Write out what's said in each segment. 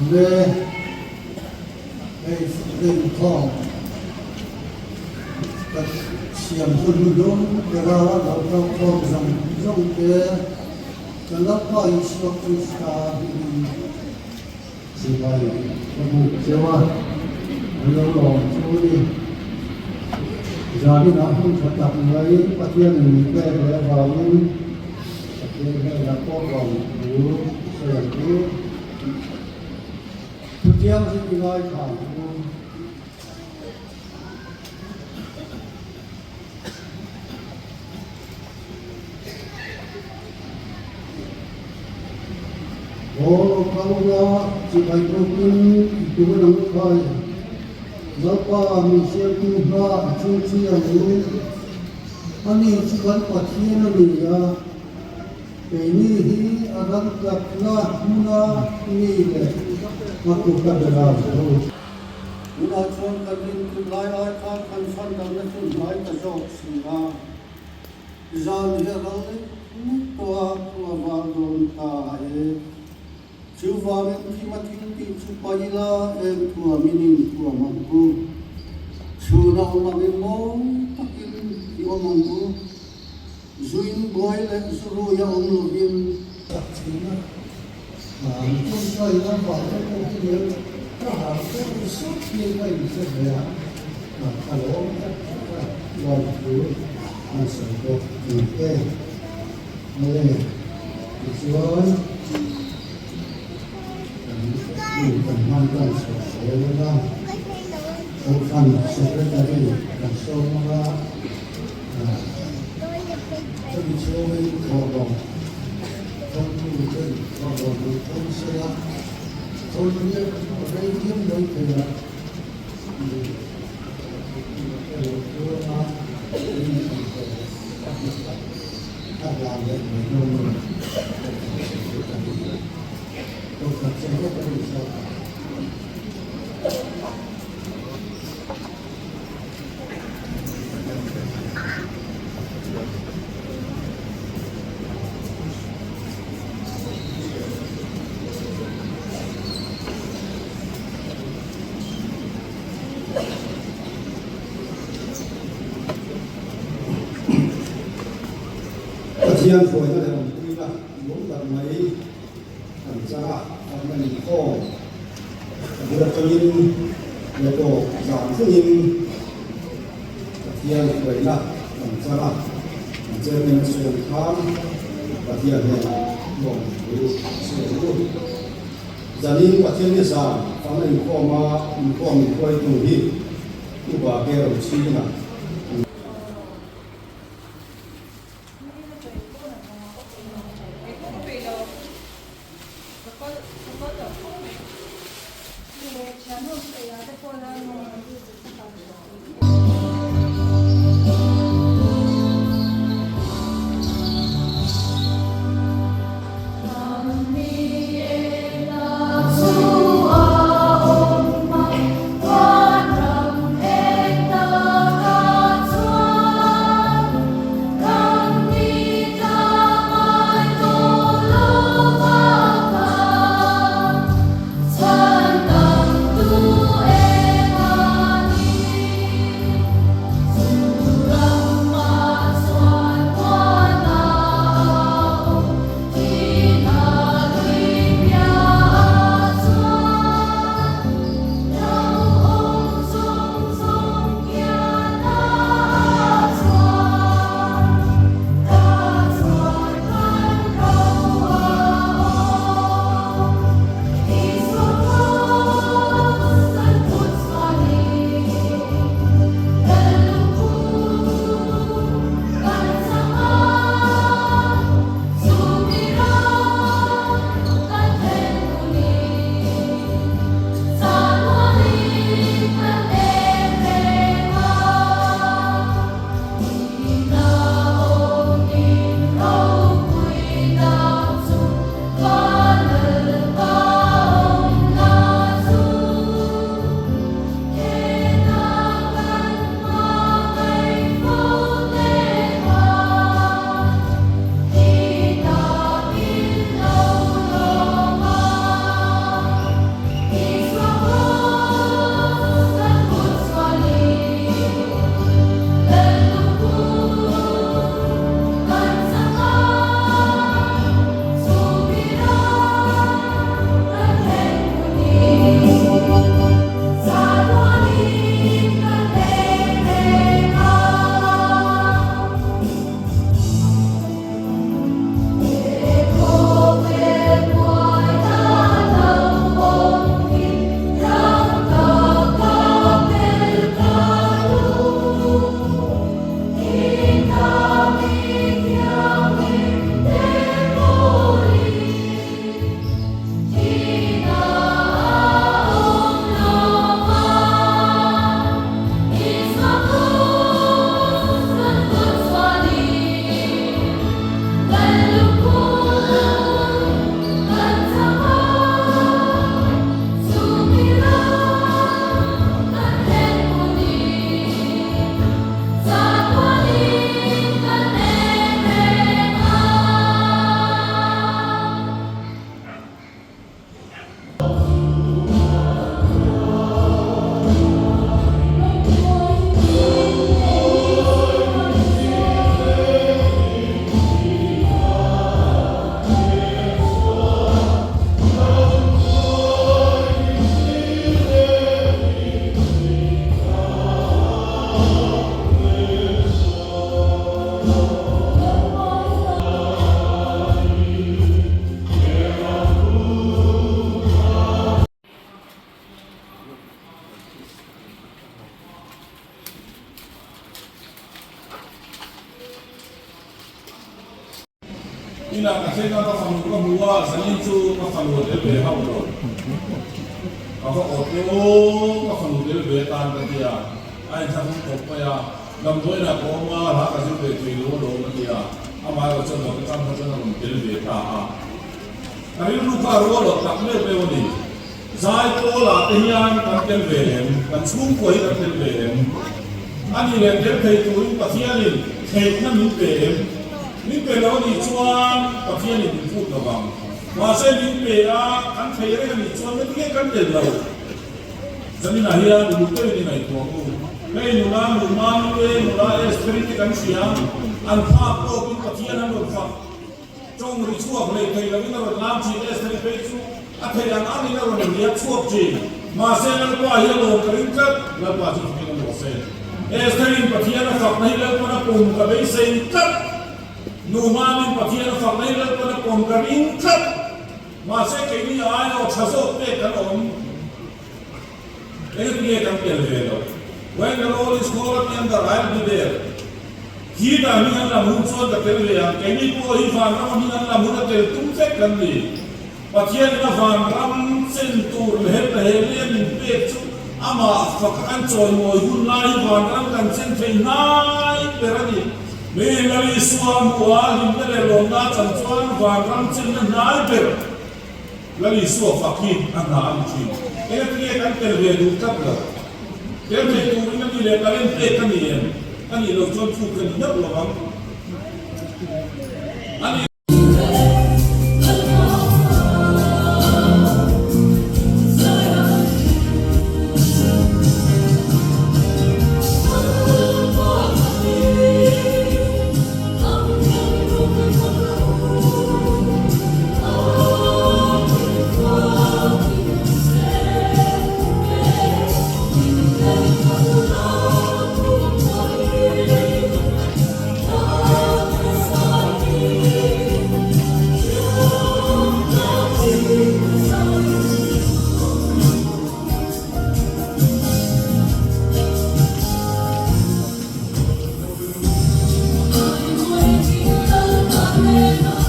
Awle, hei inkhawm ka siam hun hnuhnung bera lo kal khawm zawng zawng te kan Lalpa Isua Krista hmingin sipai ka buk cheu a, an lo lawm chu a ni. Zaninah hun tha tak mai Pathianin min pek leh avangin Pathian hnenah pawh lawm thu sawi ang chu. Chutiang chu i ngaithla ang chu. Aw kal ula, chibai tukin i tun ang khai. Lalpa min siamtu hma i chungchi ang u. Ani chu kan Pathian a ni a. Keini hi a ram tlatna hmuna mi leh a kuta bera zo. Tunah chuan kan rintu lai ai khan kan chhandamna chu hnai ta zawk si a. Zan hi a ral lek lek tawh a, khua var dawn ta a e. Chuvangin thim a thil tih chu paih ila eng thuamin in thuam ang u. Chhun a awm angin mawi takin i awm ang u. Zuin buai leh zurui a awm lovin. Tak thin a, an tawngtai lamah te pawh hian ka harh deuh zawk hian ka inhre ve a, ka lawm tak tak a, lawmthu an sawi bawk ni e. Awle, tichuan kan hun kan hman tan chhuah zel anga, Kohhran Secretary kan sawm anga, Chumi chhungin thawhlawm thawktu ten thawhlawm an thawm sela, thawlhliah a rei diam mai thei a, erawh chuan a a hlan leh mai dawn a ni. Kohhran Secretary Sawrkar. Pathian hruaina leh awmpuina nuam tak mai kan chang a, kan inkhawm a bul atangin leh tawp zan thlengin Pathian hruaina kan chang a, kan chairman a sawi ang khan Pathian hnenah lawmthu a sawi ang u. Zanin Pathian hi zan fang inkhawm a, inkhawm inhruaitu hi Upa Carol Chhingah a ni. Inah ka thleng a, ka fanu ka hmu a, zanin chu ka fanu a tel ve hauh lo. Ka va awt e aw, ka fanu tel ve atan ka ti a, a inthlahrung tawp mai a, damdawiinah ka awm a, hla ka zir ve thei lo alawm a ti a, amaherawh chuan lo ka chang kha chuan a rawn tel ve ta a. Ka rilru kha a rual awt tak meuh meuh a ni. Zai pawlah te hian kan tel ve em? Kan chhungkua hi kan tel ve em? A nih leh tel thei turin Pathianin theihna min pe em? Min pe lo a nih chuan Pathianin min phut lo vang. Mahse min pe a, kan thei reng a nih chuan ngati nge kan tel lo? Zaninah hian uluk deuhin i ngaihtuah u. Hei nula Numa, Nue, nula Estheri te kan hria, an phak tawkin Pathian an rawn fak. Tawng ri chhuak leh thei lovin a rawn lam thin Estheri phei chu a theih ang angin a rawn riak chhuak thin. Mahse Lalpa hi a lawm ka ring tlat, Lalpa chu fakin a mawh se. Estheri'n Pathian a fakna hi Lalpan a pawm ka beisei tlat. Nu Mami'n Pathian a fakna hi Lalpan a pawm ka ring tlat. Mahse keini aia aw tha zawk pek kan awm. Engati nge kan tel ve lo? When the Lord is called at the end I'll be there. Khi dah hming an lam hun chuan ka tel ve ang. Keini pawh hi vanram a hming an lam hun a tel tum vek kan ni. Pathianin a vanram chen tur leh he he leh min pek chu amah faka kan chawimawi hun lai hi vanram kan chen thei hnai ber a ni. Mi Lal Isua hmuha hlimna leh lawmna chan chuan vanram chenna hnai ber. Lal Isua fak hi a hna a ni thin. Engati nge kan tel ve duh tlat lo? Tel thei turin a ni leh talent pek ka ni em? A nih loh chuan phut ka ni meuh lo ang. A ni. Na room number 135 na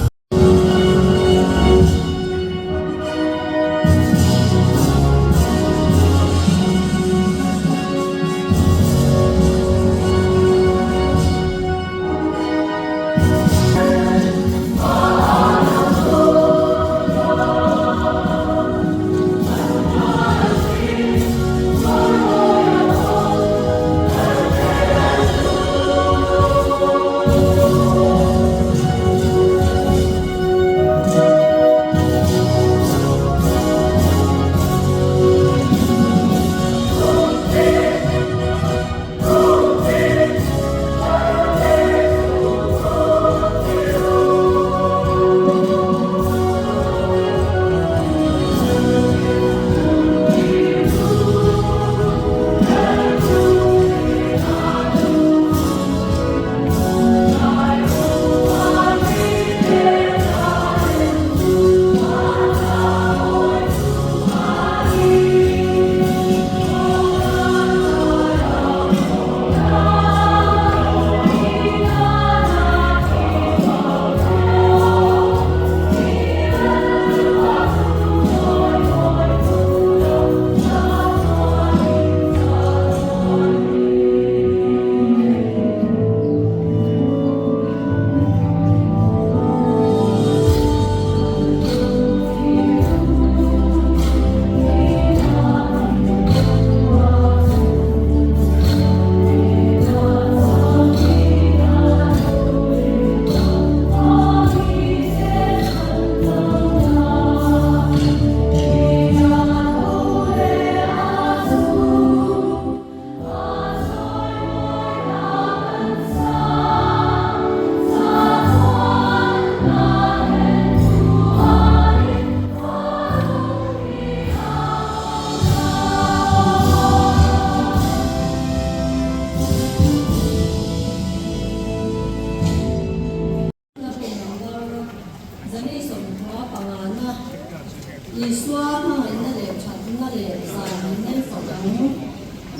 Isua hmangaihna leh thatna leh zai min nei fak ang.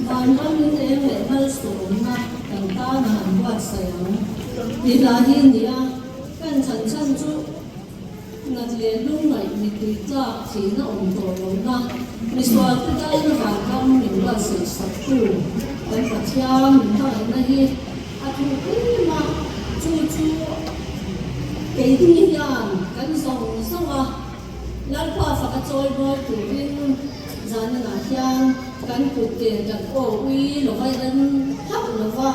Vanram in eng leh malsawmna kan tan a han buatsaih ang tih hla hi a ni a. Kan chhan chhan chu nat leh lungngaih mittui tlak thihna awm tawh lohna misualte tan vanram min ruatsaih saktu kan Pathian min hmangaihna hi a thuk em a, chu chu keini hian kan zawng zawng a, Lalpa faka chawi mawi turin zananah hian kan kutte kan aw ui lova rem hauh lova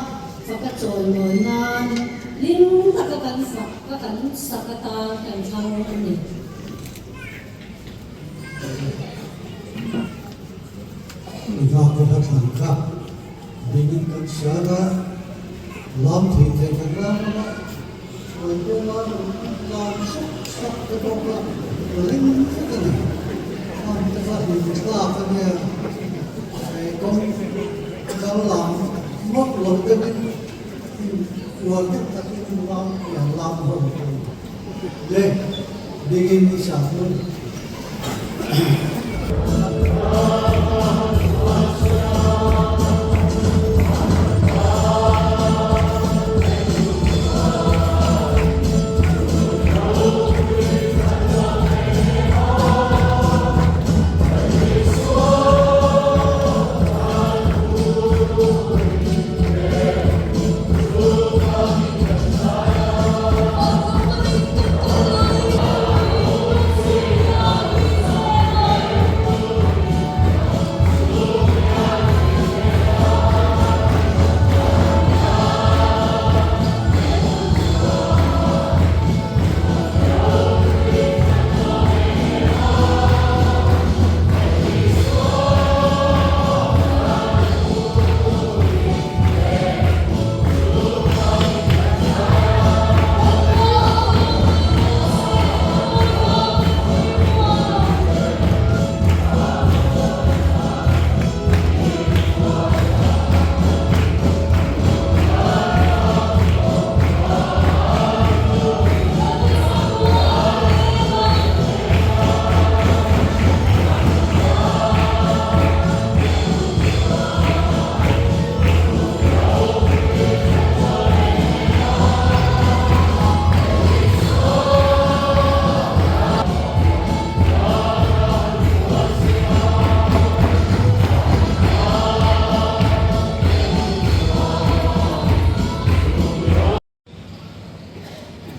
faka chawi mawi nan hlim taka kan fak a kan sak atan kan thlang a ni. Vak a thlan kha dingin kan sial a, lam thei thei kan ram a, sawi pawh a lam sawk sawk te pawh kha ka ring vek a ni. Khang te kha hlim thlak a nia, kawng kal lam ngawt lo deuhin uar deuh takin lam pian lam ho a ni. Le, dingin i sa hmun.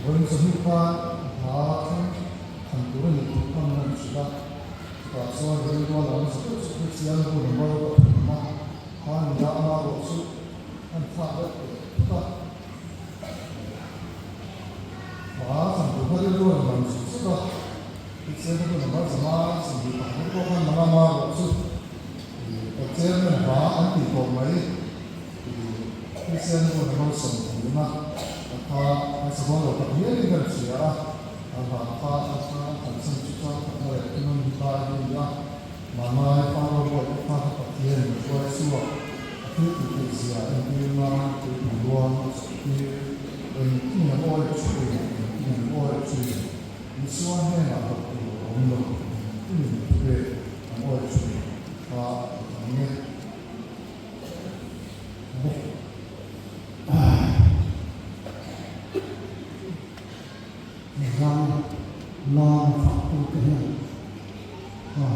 Vawiin chawhnu khan hla thleng than tur a nih thu kha min rawn hrilh a, chutah chuan rilru a lo nasa deuh chu Kristian hun mal ka phum a, kha a ni a, ama erawh chu a inthlak deuh teh thut a. Hla than tur kha rilru a rawn lang zut zut a, Kristian hun mal zama 25 pawh khan lang a, ama erawh chu Chairman hla an tih tawh mai. Kristian hun a malsawm thihna a kha a chhawn lo tak hialin kan hria a, a hla kha a kha a kalsan chu chuan khatna leh thunawn hi lai a ni a, Manai Faro bawihte kha ka Pathian in hruai chhuak a thil tih theih zia entir nan tuipui ruang a chhuhtir, engtin an awi thin, engtin an awi thin, Isua hnenah hlauh tur a awm lo, engtin in thupek an awi thin kha a ni e. Ram lam faktute hian a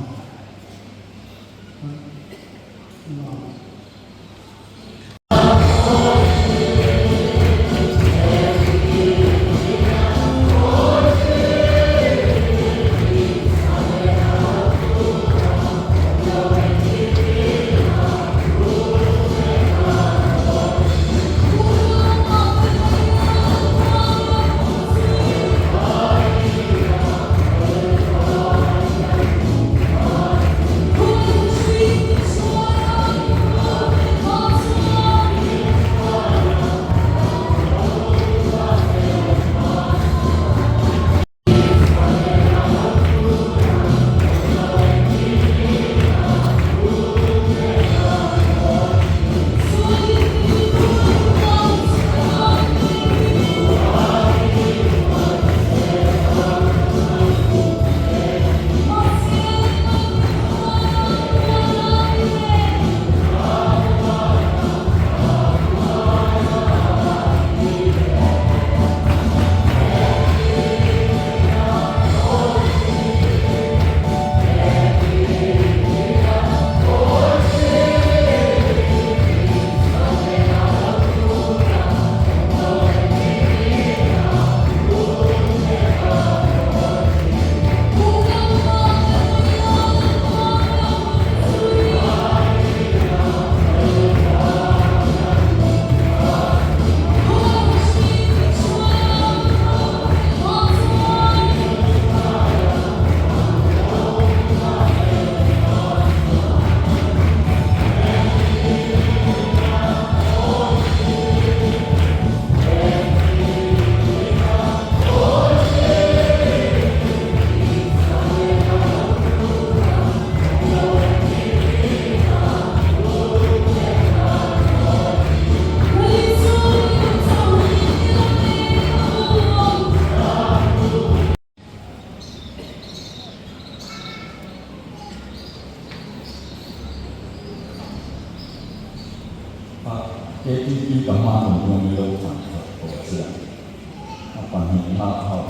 pahnihna a hauh.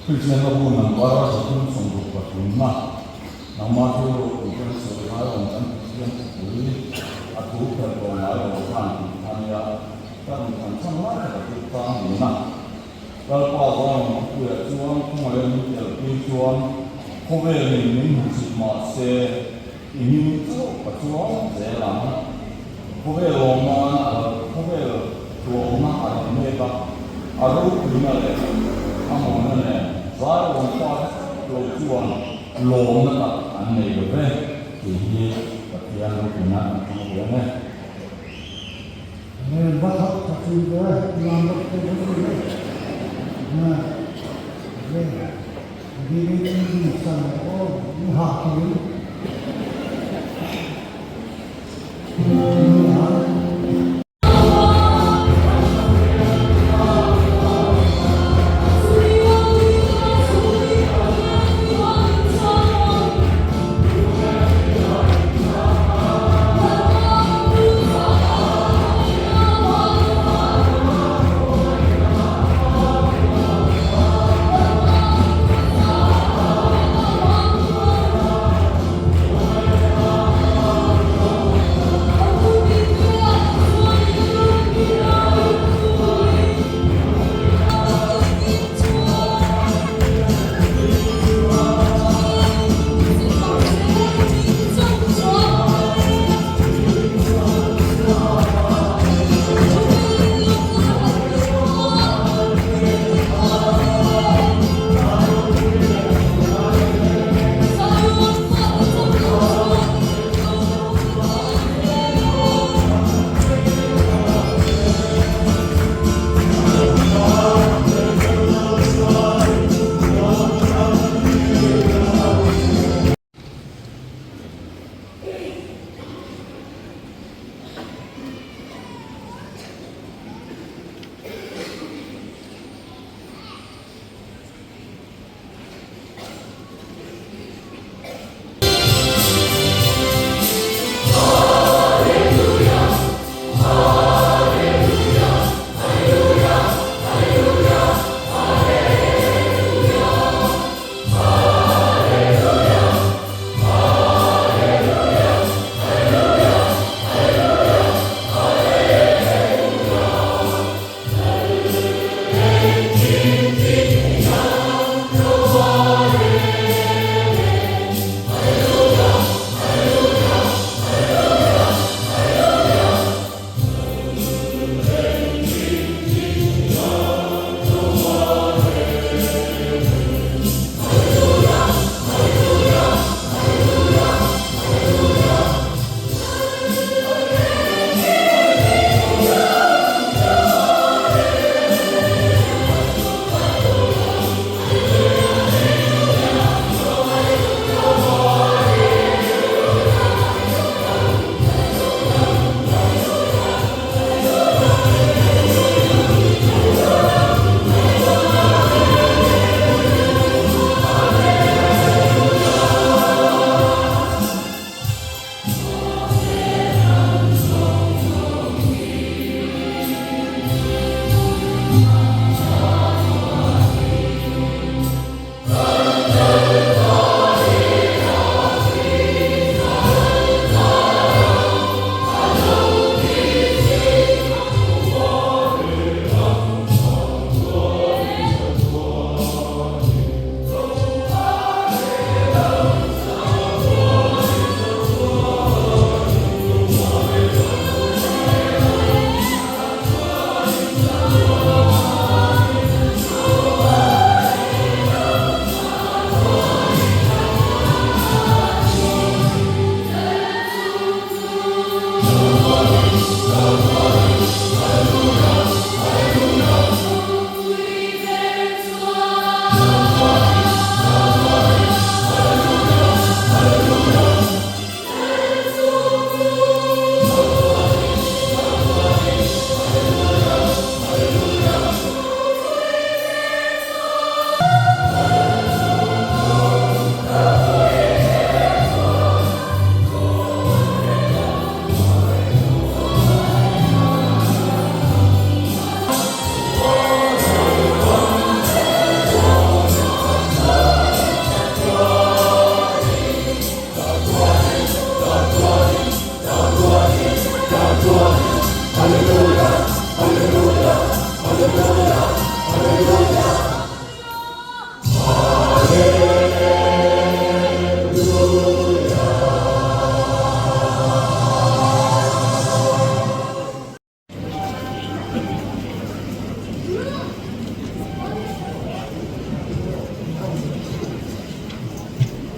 Kristian hla bu number 363 na nangmah chu tih kan sawi ngai awm kan Pathian thupui a thu phelh tawh ngai lo khan tih kha nia ka rawn thlan chhan lai tak a tih tang niin a. Lalpa Zion khawpuiah chuan khawngaih min telpui chuan khawvelin min hmusit mah se i hming chauh ka chuang zel ang. Khawvel awmnan a lo khawvel tlawmna a lo mek a, a ropuina leh a mawina nen Zion fate chauh lo chuan lawmna tak an nei lo ve tih hi Pathian ropuina an hmang ve ang e. Hmel va thak tha thin ve, lam rawk te vek ni e. Hna ve DVTV san aw ni ha khi.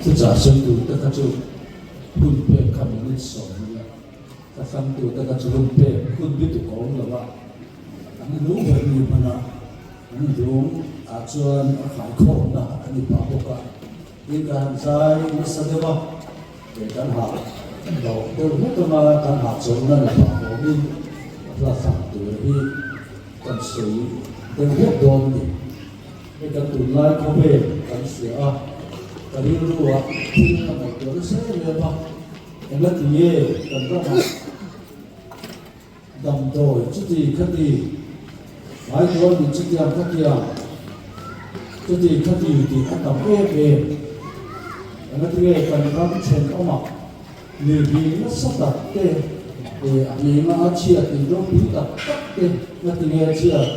Thuchah sawitu te kha chu hun pek kha minute 20 a, ka thlangtu te kha chu hun pek hun bituk a awm lo a, an hlung ber ni hman a, an hlung ah chuan a khaikhawmna a ni pah bawk a, tin ka han zai nasa deuh a, kei kan hah loh deuh hlek anga kan hahchawlhna ni pah awmin hla thlang tur hi kan sawi deuh hlek dawn a ni. Hei kan tunlai khawvel kan hria a, ka rilru ah thil ka ngaihtuah nasa em em a, engla ti nge kan ramah damdawi chuti khati hmaitual min chutiang khatiang chuti khati tih a tam em em, engla ti nge kan ram thenawmah lirhing nasa tak te leh a hninga a chhiat inropui tak tak te nga ti nge chhiat.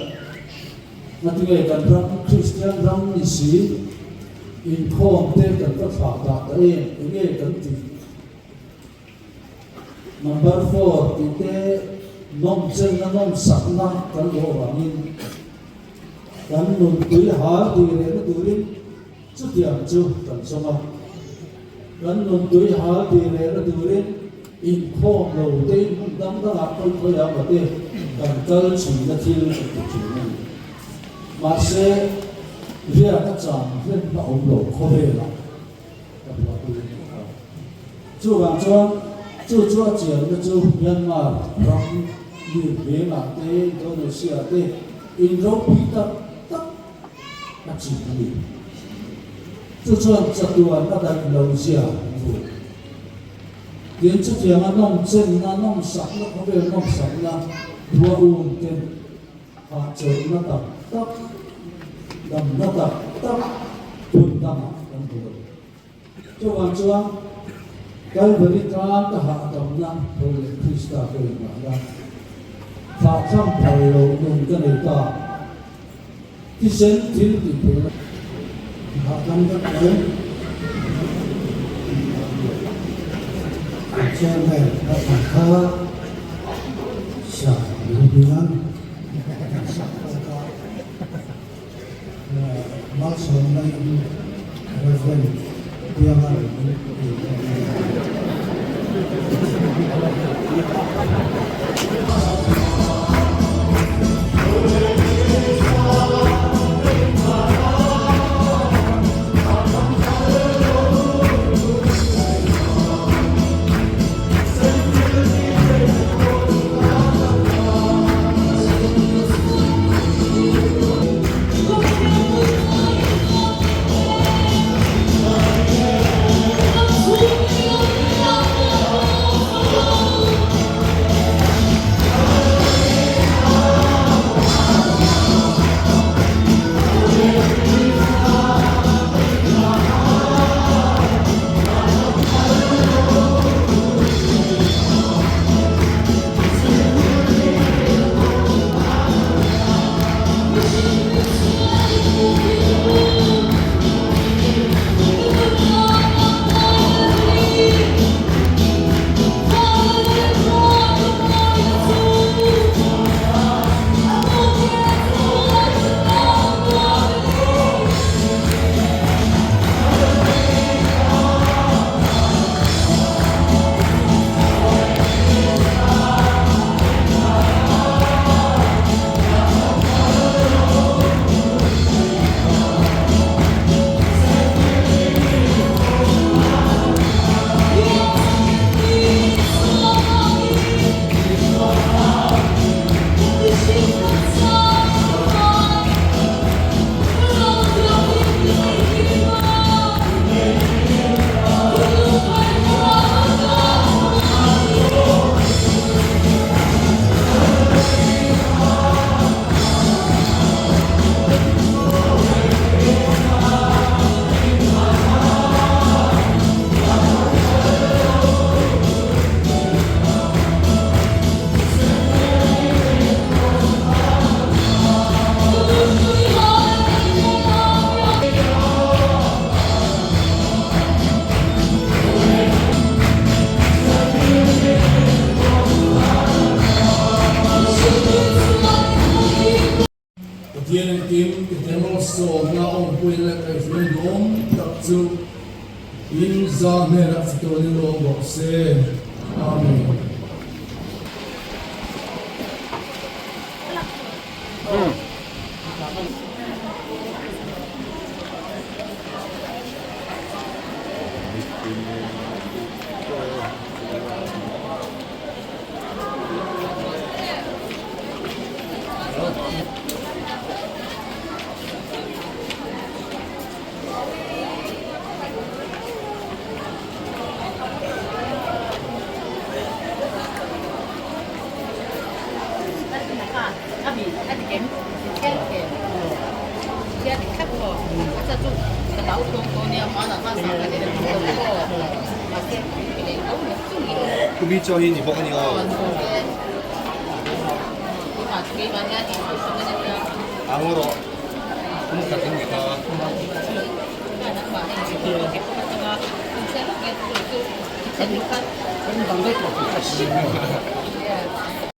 Ngatinge kan ram Kristian ram ni si inkhawm te kan va thlah dah ta em enge kan tih number four tih te nawm chenna nawm sakna kan lawh vangin kan nunpui hal tih rehna turin chutiang chu kan zawng a kan nunpui hal tih rehna turin inkhawm lo te in hmun dang dangah khawi khawi ah maw te kan kal chhunna thil kan ti thin a ni. Mahse, riak a chang hlenna awm lo khawvelah ka buaipui a ni a. Chuvang chuan chu chu a chianna chu Myanmar ram lirhmengah te, Indonesia te in ropui tak tak a chin a ni. Chu chuan chatuan a daih lo zia an hmu. Tin, chutianga nawm chenna, nawm sakna, khawvel nawm sakna dua um te hahchawlhna tak tak, damna tak tak hun dangah kan hmu lo. Chuvang chuan Kalvari tan ka hahdamna tho leh Krista ka inngahna thlahthlam phal lo nun ka nei ta. Thisen thil tih theihna hahdam vek mai. Chairman a ang kha sa lungbian kan sak bawk a, malsawmna in Reverend Pianga in ei bawk a ni. Pathian engkim ti te malsawmna awmpuiin leh kaihhruai duhawm tak chu. In za hnenah chatuanin awm rawh se. Amen. Kubi chaw hi ni bawk a ni aw. Ang rawh. Kum khat in ni kha.